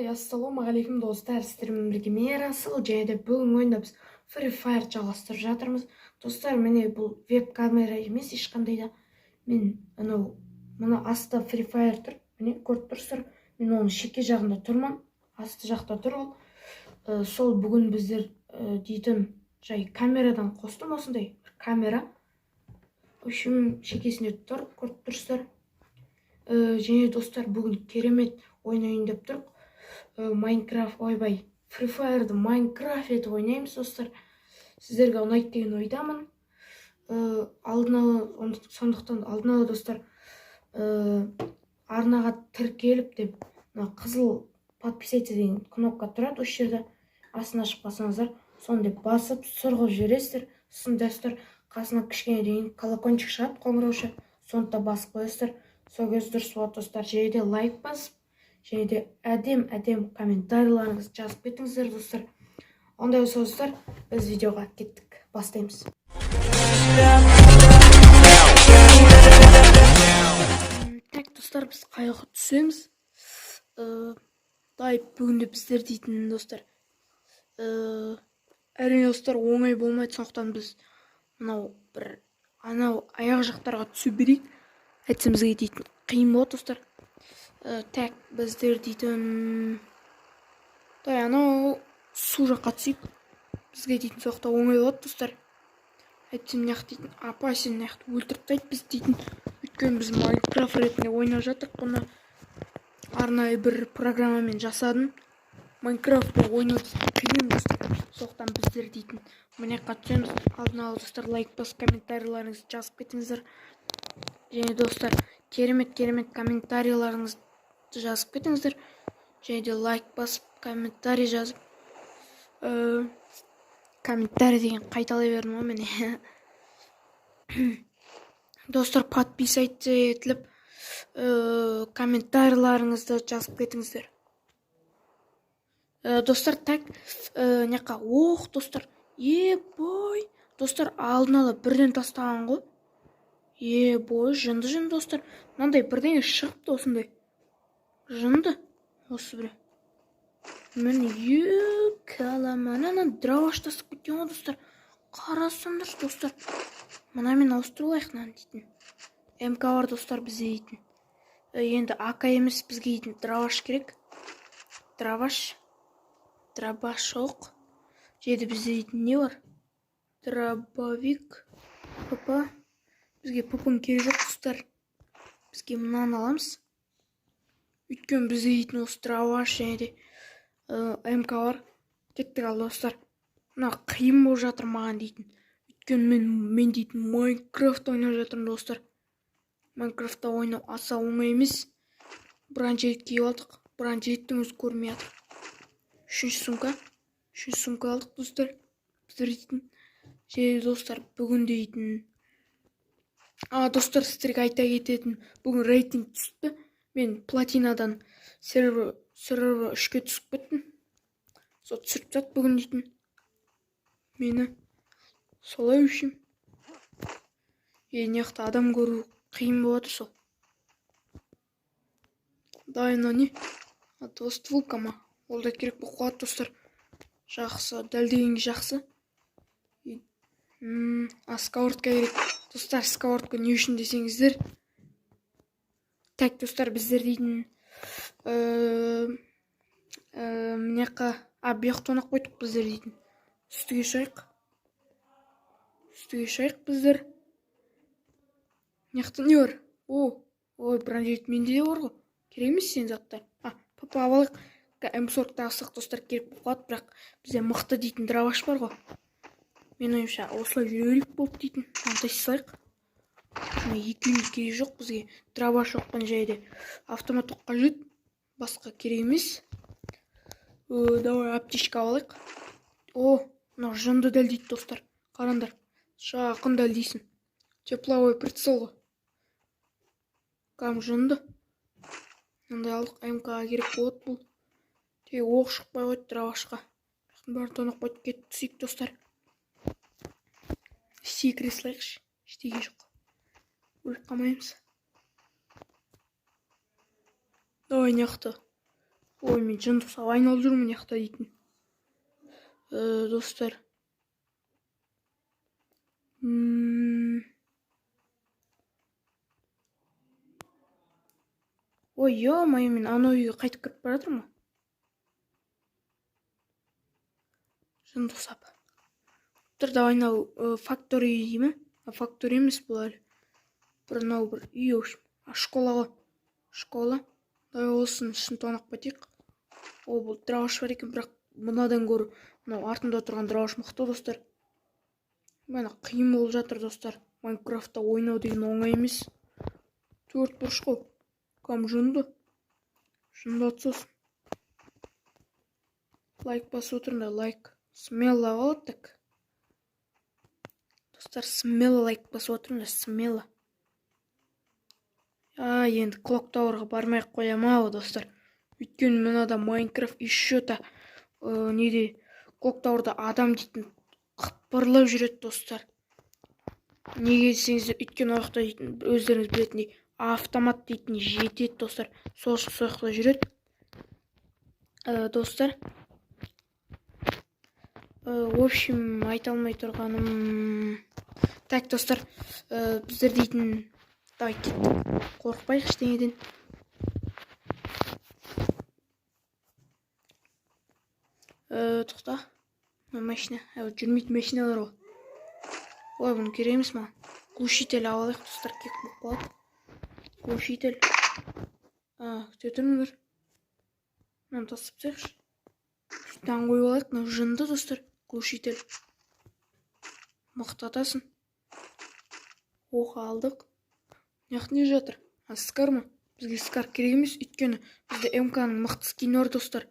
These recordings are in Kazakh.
Ассалаумағалейкум, достар! Сіздермен бірге мен, Расыл, және де бүгінгі ойында біз Free Fire жалғастырып жатырмыз. Достар, міне, бұл веб камера емес ешқандай да. Мен анау мына астта Free Fire тұр, міне, көріп тұрсыздар. Мен оның шеке жағында тұрмын, асты жақта тұр ол. Сол бүгін біздер дейтін жай камерадан қостым, осындай бір камера. В общем, шекесінде тұр, көріп тұрсыздар. Және, достар, бүгін керемет ойнайын деп тұрық. Майнкрафт, ойбай, Free Fire'ды Майнкрафт етіп ойнаймыз, достар. Сіздерге ұнайды деген ойдамын. Алдын ала, сондықтан алдын ала, достар, арнаға тіркеліп деп, мына қызыл «подписаться» деген кнопка тұрады осы жерде, астына ашып қалсаңыздар, соны деп басып, сұр қылып жібересіздер. Сосын, достар, қасына кішкене деген колокольчик шығады, қоңырауша, соны да басып қоясыздар. Сол кезде дұрыс болады, достар. Және де лайк басып, және де әдем әдем комментарийларыңызды жазып кетіңіздер, достар. Ондай болса, достар, біз видеоға кеттік, бастаймыз. Так, достар, біз қай жаққа түсеміз? Давай, бүгін де біздер дейтін, достар, әрине, достар, оңай болмайды. Сондықтан біз мынау бір анау аяқ жақтарға түсе берейік, әйтсе бізге дейтін қиын болады, достар. Так, біздер дейтін, давай, анау су жаққа түсейік. Бізге дейтін сол жақта оңай болады, достар. Әйтсе мына жақ дейтін опасен, мына жақта өлтіріп тастайды бізді дейтін, өйткені біз Майнкрафт ретінде ойнап жатырмық. Бұны арнайы бір программамен жасадым. Майнкрафт ойнау дейтін қиын, достар. Сондықтан біздер дейтін мына жаққа түсеміз. Алдын ала, достар, лайк басып, комментарийларыңызды жазып кетіңіздер. Және, достар, керемет керемет комментарийларыңызды жазып кетіңіздер. Және де лайк басып, комментарий жазып, комментарий деген қайталай бердім ғой мен. Достар, подписаться етіліп, комментарийларыңызды жазып кетіңіздер. Достар, так, мына жаққа, ох, достар, ебой, достар, алдын ала бірден тастаған ғой. Ебой, жынды, жынды, достар, мынандай бірдеңе шығыпты, осындай жынды осы біреу. Міне, ана дробаш тастап кеткен ғой, достар, қарасаңдаршы. Достар, мынамен ауыстырып алайық мынаны дейтін. МК бар, достар, бізде дейтін. Енді АК емес, бізге дейтін дробаш керек. Дробаш, дробаш жоқ жерде бізде дейтін не бар? Дробовик, ПП. Бізге ПП-ның керегі жоқ, достар. Бізге мынаны аламыз, өйткені бізде дейтін осы дробаш және де МК бар. Кеттік. Ал, достар, мына қиын болып жатыр маған дейтін, өйткені мен дейтін Майнкрафт ойнап жатырмын. Достар, Майнкрафтта ойнау аса оңай емес. Бронежилет киіп алдық, бронежилеттің өзі көрмей жатыр. Үшінші сумка, үшінші сумка алдық, достар, біздер дейтін. Және, достар, бүгін дейтін, а, достар, сіздерге айта кететін, бүгін рейтинг түсті. Мен платинадан сервер 3-ке түсіп кеттім. Сол түсіріп тастады бүгін дейтін мені солай. В общем, е, мына жақта адам көру қиын болып жатыр сол. Давай, мынау не? Двустволка ма? Ол да керек болып қалады, достар. Жақсы, дәлдегенге жақсы. А, сковородка керек, достар. Сковородка не үшін десеңіздер, так, достар, біздер дейтін мына жаққа, а, бұл жақта тонап қойдық. Біздер дейтін үстіге шығайық, үстіге шығайық біздер. Мына жақта не бар? О, ой, бронежилет менде де бар ғой, керек емес сенің заттар. А, ПП алып алайық. М40 тағысақ, достар, керек болып қалады, бірақ бізде мықты дейтін дробаш бар ғой. Менің ойымша, осылай жүре берейік болды дейтін. Мынаны тастай салайық, мына екеуінің керегі жоқ бізге. Дробаш оқпен және де автомат оқ қажет, басқа керек емес. Давай, аптечка алайық. О, мынау жынды дәл дейді, достар, қараңдар, жақын дәл дейсің. Тепловой прицел ғой, кәдімгі жынды. Мынандай алдық, МК керек болады бұл. Тек оқ шықпай қойды дробашқа, бәрін тонап қойды. Кетіп түсейік, достар, секіре салайықшы, ештеңе жоқ, өліп қалмаймыз. Давай, мына жақта Ой, мен жынды ұқсап айналып жүрмін мына жақта дейтін. Достар. Ой, ё-моё, мен анау үйге қайтып кіріп бара жатырмын ғой. Жынды ұқсап. Тұр, давай мынау фактори дей ме? Фактори емес бұл әлі. Бір мынау бір үй, в общем. Школа ғой. Школа. Давай осының ішін тонап кетейік. О, бұл дробаш бар екен, бірақ мынадан гөрі мынау артында тұрған дробаш мықты, достар. Мына қиын болып жатыр, достар. Майнкрафтта ойнау деген оңай емес. Төрт бұрыш қой. Кәм жынды. Жынды атсасын. Лайк басып отырыңдар, лайк. Смело ғой, так. Достар, смело лайк басып отырыңдар, смело. А, енді Clock Tower'ға бармай ақ қоям ау, достар. Өйткені мынада Майнкрафт еще та неде Clock Tower'да адам дейтін қыпырлап жүреді, достар. Неге десеңіздер, өйткені ол жақта дейтін өздеріңіз білетіндей автомат дейтін жетеді, достар. Сол үшін сол жақта жүреді. Достар. В общем, айта алмай тұрғаным. Так, достар, біздер дейтін давай кеттік. Қорықпайық ештеңеден. Тоқта. Мына машина, жүрмейтін машиналар ғой. Ой, бұны керек емес маған. Глушитель алып алайық, достар, керек болып қалады. Глушитель. Күте тұрыңдар. Мынаны тастап тастайықшы. Үстінен қойып алайық, мынау жынды, достар. Глушитель. Мықты атасын. Оқ алдық. Мына жақта не жатыр? А, скар ма? Бізге скар керек емес, өйткені бізде МК-ның мықты скині бар, достар.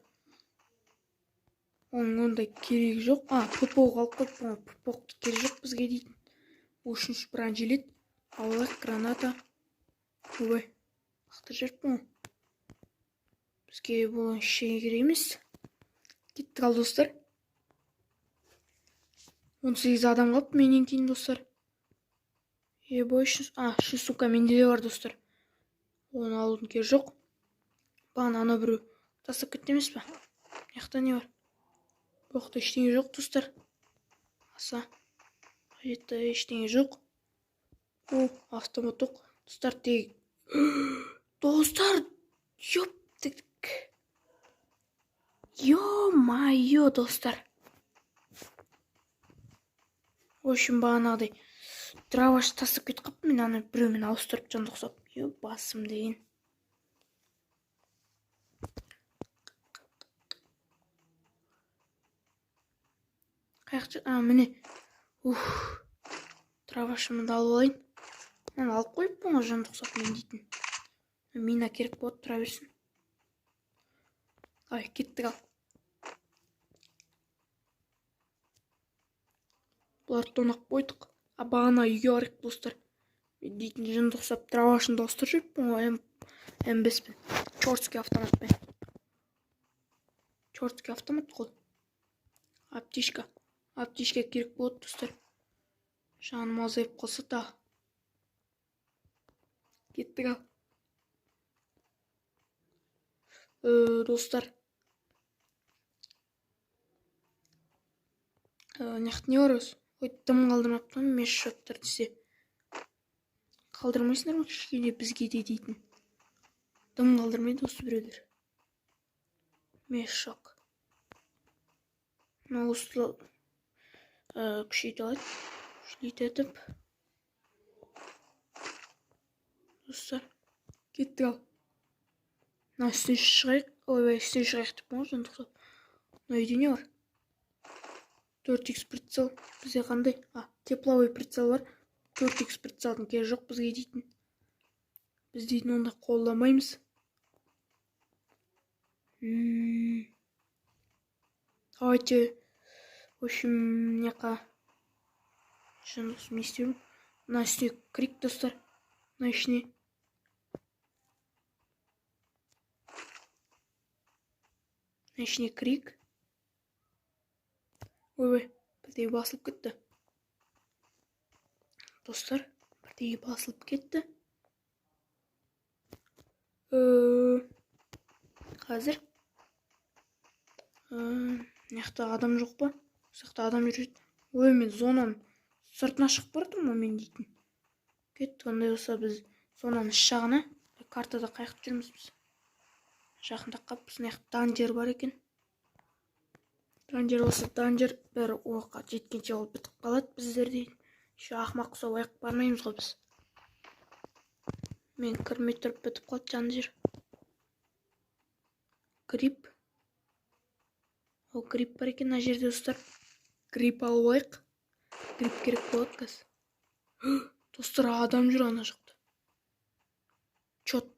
Оның ондай керегі жоқ. А, ППО алып қойыппын ғой. ППО керегі жоқ бізге дейтін. Үшінші бронежилет. Алайық, граната. Ой, лақтырып жіберіппін ғой. Бізге бұл ештеңе керек емес. Кеттік ал, достар. 18 адам қалыпты менен кейін, достар. Ебой, үшінші сумка менде де бар, достар. Оны алудың керегі жоқ. Бағана ана біреу тастап кетті емес па? Мына жақта не бар? Бұл жақта ештеңе жоқ, достар. Аса қажетті ештеңе жоқ. О, автомат жоқ. Достар, тек достар, ёптік. Ё-моё, достар. В общем, бағанағыдай дробаш тастап кетіп қалыппын мен, ана біреумен ауыстырып жынды ұқсап. Ё, басым деген. Қаяқ? А, міне. Ух. Дробашымды алып алайын. Мынаны алып қойыппын ғой жынды ұқсап мен дейтін. Мина керек болады, тұра берсін. Ай, кеттік ал. Бұларды тонап қойдық. А бағана үйге барайық, достар. Мен дейтін жынды ұқсап дробашымды ауыстырып жіберіппін ғой М5-пен. Чёртский автоматпен. Чёртский автомат қой. Аптечка. Аптечка керек болады, достар. Жаным азайып қалса тағы. Кеттік ал. Достар. Мына жақта не бар өзі? Ой, дым қалдырмапты ғой, мешоктар десе. Қалдырмайсыңдар ма кішкене бізге де дейтін. Дым қалдырмайды осы біреулер. Мешок. Мына осы күшейте алады. Күшейтіп. Достар, кеттік ал. Мына үстіне шығайық. Ойбай, үстіне шығайық деп қойған сондықтан. Мына үйде не бар? 4х прицел. Бізде қандай? А, тепловой прицел бар. 4х прицелдің керегі жоқ бізге дейтін. Біз дейтін ондай қолдамаймыз. Давайте, в общем, мына жаққа не істеуім? Мына үстіне кірейік, достар. Мына ішіне. Мына ішіне кірейік. Ойбай, бірдеңе басылып кетті. Достар, бірдеңе басылып кетті. Қазір. Мына жақта адам жоқ па? Осы жақта адам жүреді. Ой, мен зонаның сыртына шығып бара жатырмын ғой мен дейтін. Кеттік, ондай болса біз зонаның іш жағына. Картада қай жақта жүрміз біз? Жақындап қалыппыз. Мына жақта данжер бар екен. Данжер болса данжер, бір оққа жеткенше ол бітіп қалады біздер дейтін. Еще ақымақ ұқсап аяқ бармаймыз ғой біз. Мен кірмей тұрып бітіп қалды данжер. Грипп. О, грипп бар екен мына жерде, достар. Грипп алып алайық. Грипп керек болады қазір. Достар, адам жүр ана жақта. Чот.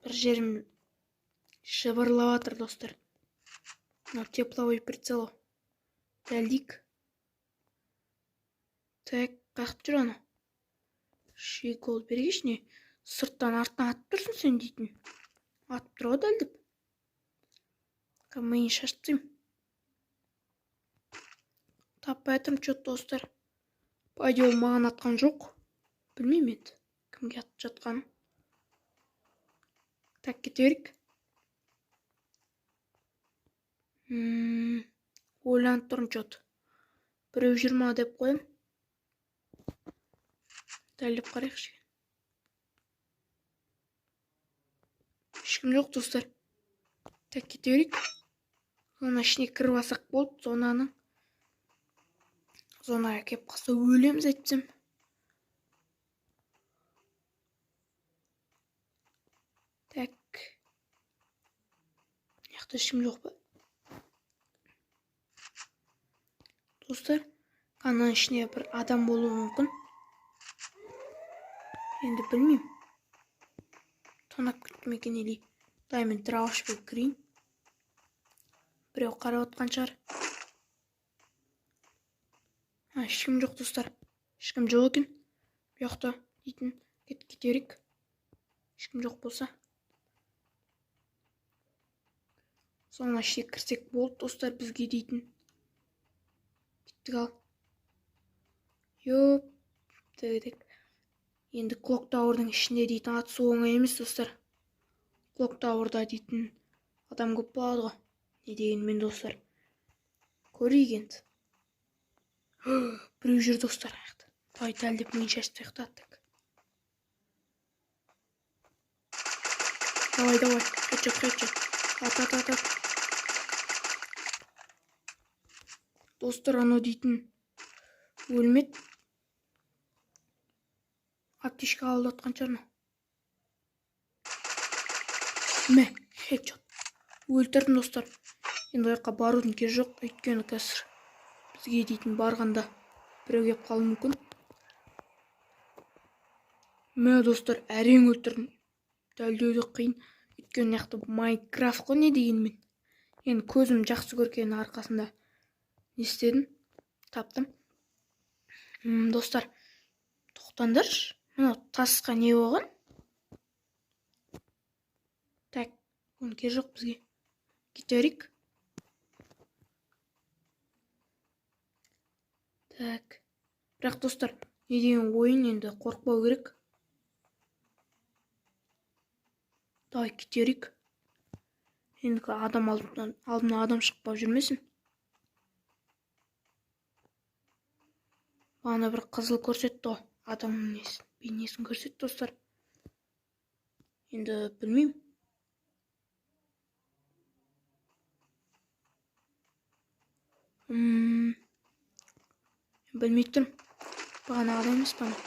Бір жерім жыбырлап жатыр, достар. Мынау тепловой прицел. Дәлдік. Так, қаяқта жүр анау? Шикол бергеш не? Сырттан арттан атып тұрсың сен дейтін. Атып тұр ғой дәлдіп. Миын шашып тастаймын. Таппай жатырмын чё-то, достар. По идее, ол маған атқан жоқ. Білмеймін енді кімге атып жатқанын. Так, кете берейік. Ойланып тұрмын чё-то. Біреу жүр ма деп қоямын. Дәлдеп қарайықшы. Ешкім жоқ, достар. Так, кете берейік. Зона ішіне кіріп алсақ болды, зонаның. Зонаға келіп қалса өлеміз әйтпесем. Так. Мына жақта ешкім жоқ па? Достар, ананың ішінде бір адам болуы мүмкін. Енді білмеймін. Тонап кетті ме екен или. Дай мен дроваш болып кірейін. Біреу қарап отқан шығар. Ешкім жоқ, достар. Ешкім жоқ екен. Бұл жақта дейтін. Кет берейік. Ешкім жоқ болса. Соңына ішіне кірсек болды, достар, бізге дейтін. Кеттік ал. Йоп. Тек. Енді Clock Tower'дың ішінде дейтін атысу оңай емес, достар. Clock Tower'да дейтін адам көп болады ғой. Не дегенмен, достар. Көрейік енді. Біреу жүр, достар, аяқта. Тай дәлдеп миын шашып тастайық. Давай, давай. Хедшот, хедшот. Ат, ат, ат, ат. Достар, анау дейтін өлмеді. Аптечка алып жатқан шығар мынау. Мә, хедшот. Өлтірдім, достар. Енді ол жаққа барудың керегі жоқ, өйткені қазір бізге дейтін барғанда біреу келіп қалуы мүмкін. Мә, достар, әрең өлтірдім. Дәлдеуді қиын, өйткені мына жақта Майнкрафт қой не дегенмен. Енді көзім жақсы көргеннің арқасында не істедім? Таптым. Достар, тоқтаңдаршы. Мынау тасқа не болған? Так, оның керегі жоқ бізге. Кете берейік. Так. Бірақ, достар, не деген ойын енді қорықпау керек. Давай кете берейік. Енді адам алдымнан адам шықпай жүрмесін. Бағана бір қызыл көрсетті ғой, адамның несін, бейнесін көрсетті, достар. Енді білмеймін. Білмей тұрмын. Бағана адам емес па анау?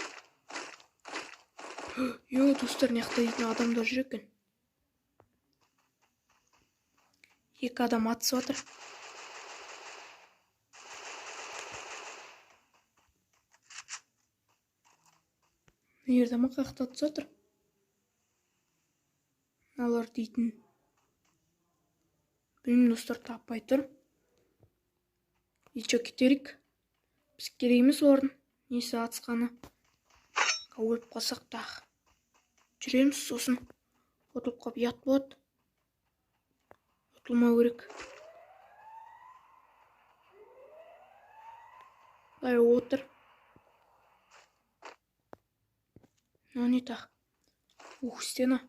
Йо, достар, мына жақта дейтін адамдар жүр екен. Екі адам атысып жатыр. Мына жерде ма қаяқта атысып жатыр? Мыналар дейтін. Білмеймін, достар, таппай тұр. Ничего, кетерік. Біз керек емес олардың несі атысқаны. Өліп қалсақ та жүреміз, сосын ұтылып қалып ұят болады. Ұтылмау керек. Былай отыр. Мынау не тағы? Ух, стена.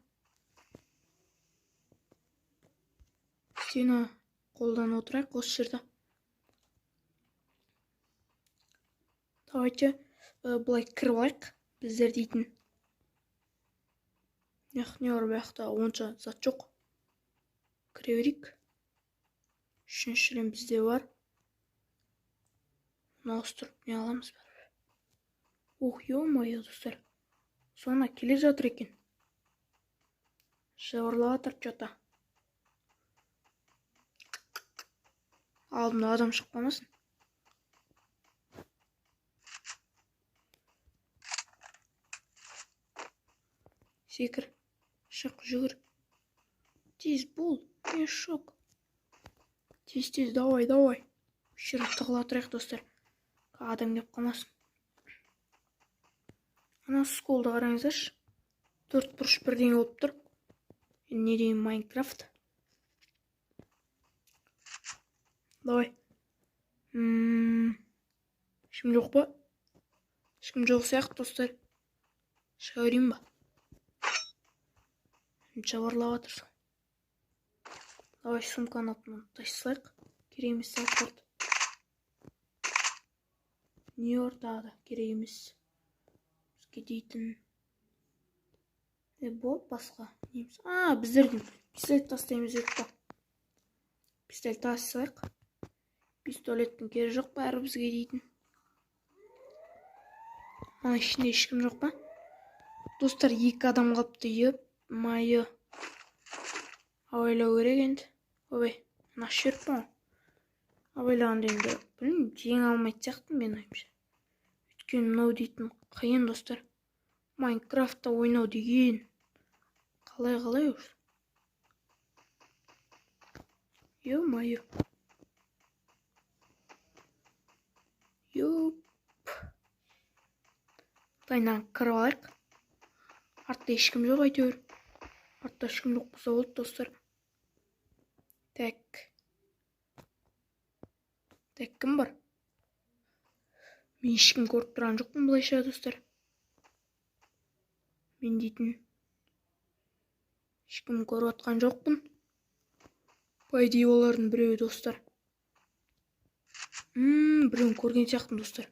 Стена Қолданып отырайық осы жерде. Давайте былай кіріп алайық біздер дейтін. Не бар бұл жақта, онша зат жоқ. Кіре берейік. 3-ші шлем бізде бар. Мұны ауыстырып не аламыз бәрібір. Ох, ё-моё, достар. Соңына келе жатыр екен. Жыбырлап жатыр чё-то. Алдымда адам шығып қалмасын. Секір, шық, жүгір. Тез бол, мешок. Тез, тез, давай, давай. Осы жерге тығыла тұрайық, достар. Адам келіп қалмасын. Ана сколды қараңыздаршы. 4 бұрыш бірдеңе болып тұр. Не деген Майнкрафт. Давай. Ешкім жоқ па? Ешкім жоқ сияқты, достар. Шыға берейін ба? Жабарлап жатырсың. Давай сумканы алып мынаны тастай салайық. Керек емес заттарды. Не бар тағы да керек емес. Бізге дейтін. Болды, басқа неміз. Біздерден пистолет тастаймыз дедік па? Пистолет тастай салайық. Пистолеттің керегі жоқ бәрі бізге дейтін. Ана ішінде ешкім жоқ па? Достар, 2 адам қалыпты, ё-моё. Абайлау керек енді. Ойбай, ана жіберіп па? Абайлағанда енді, білмеймін, жеңе алмайтын сияқтымын мен ойымша. Өйткені мынау дейтін қиын, достар. Майнкрафтта ойнау деген қалай-қалай уже. Ё-моё. Ёп. Дайынан кіріп алайық. Артта ешкім жоқ әйтеуір. Артта ешкім жоқ болса болды, достар. Так. Так, кім бар? Мен ешкім көріп тұрған жоқпын былайша, достар. Мен дейтін ешкім көріп отқан жоқпын. По идее, олардың біреуі, достар. Біреуін көрген сияқтымын, достар.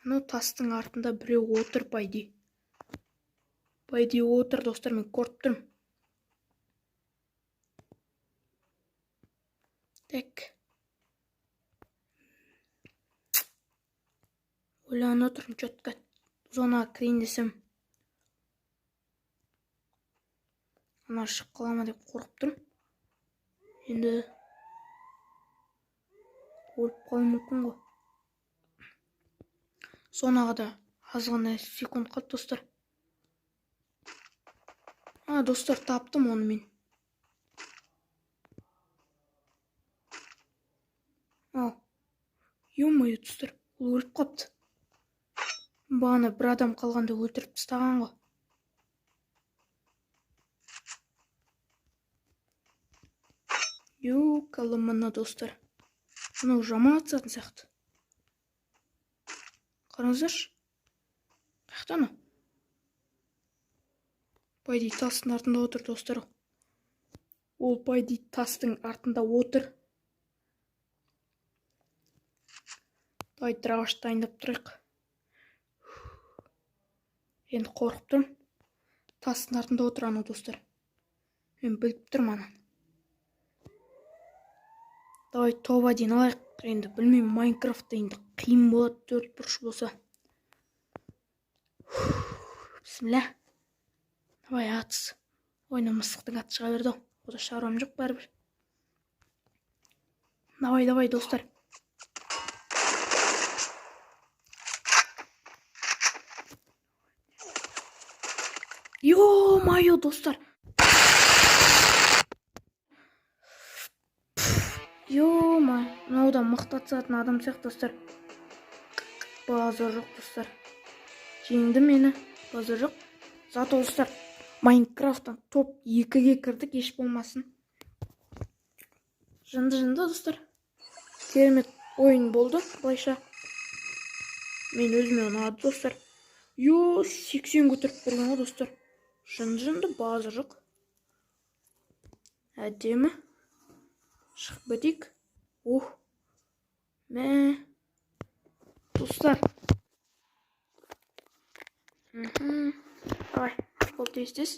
Анау тастың артында біреу отыр, по идее. По идее, отыр, достар, мен көріп тұрмын. Так. Ойланып отырмын, четко зонаға кірейін десем. Ана шығып қала ма деп қорқып тұрмын. Енді өліп қалуым мүмкін ғой. Зонаға да аз ғана секунд қалды, достар. Достар, таптым оны мен. Ау, ё-моё, достар, ол өліп қалыпты. Бағана бір адам қалғанда өлтіріп тастаған ғой. Ё-калымына, достар. Мынау жаман атысатын сияқты. Қараңыздаршы. Қаяқта анау? По идее, тастың артында отыр, достар. Ол, по идее, тастың артында отыр. Давай дробаш дайындап тұрайық. Енді қорқып тұрмын. Тастың артында отыр анау, достар. Мен біліп тұрмын ананы. Давай топ один алайық. Енді білмеймін, Майнкрафтта енді қиын болады 4 бұрыш болса. Бісміллә. Давай атыс. Ойна, мысықтың аты шыға берді ау. Ода шаруам жоқ бәрібір. Давай, давай, достар. Ё-моё, достар. Ё-моё, мынау да мықты атысатын адам сияқты, достар. Базар жоқ, достар. Жеңді мені, базар жоқ. Зато, достар, Майнкрафттан топ 2-ге кірдік, еш болмасын. Жынды-жынды, достар. Керемет ойын болды, былайша. Мен өзіме ұнады, достар. Ё, 80 көтеріп берген ғой, достар. Жынды-жынды, базар жоқ. Әдемі. Шығып кетейік. Ох, мә, достар. Давай, бол, тез, тез.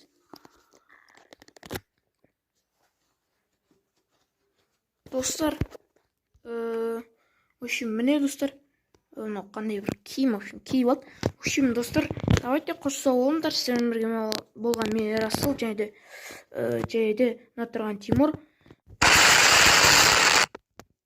Достар, в общем, міне, достар, мынау қандай бір киім, в общем, киіп алды. В общем, достар, давайте, қош сау болыңдар. Сіздермен бірге болған мен, Ерасыл, және де мына тұрған Тимур.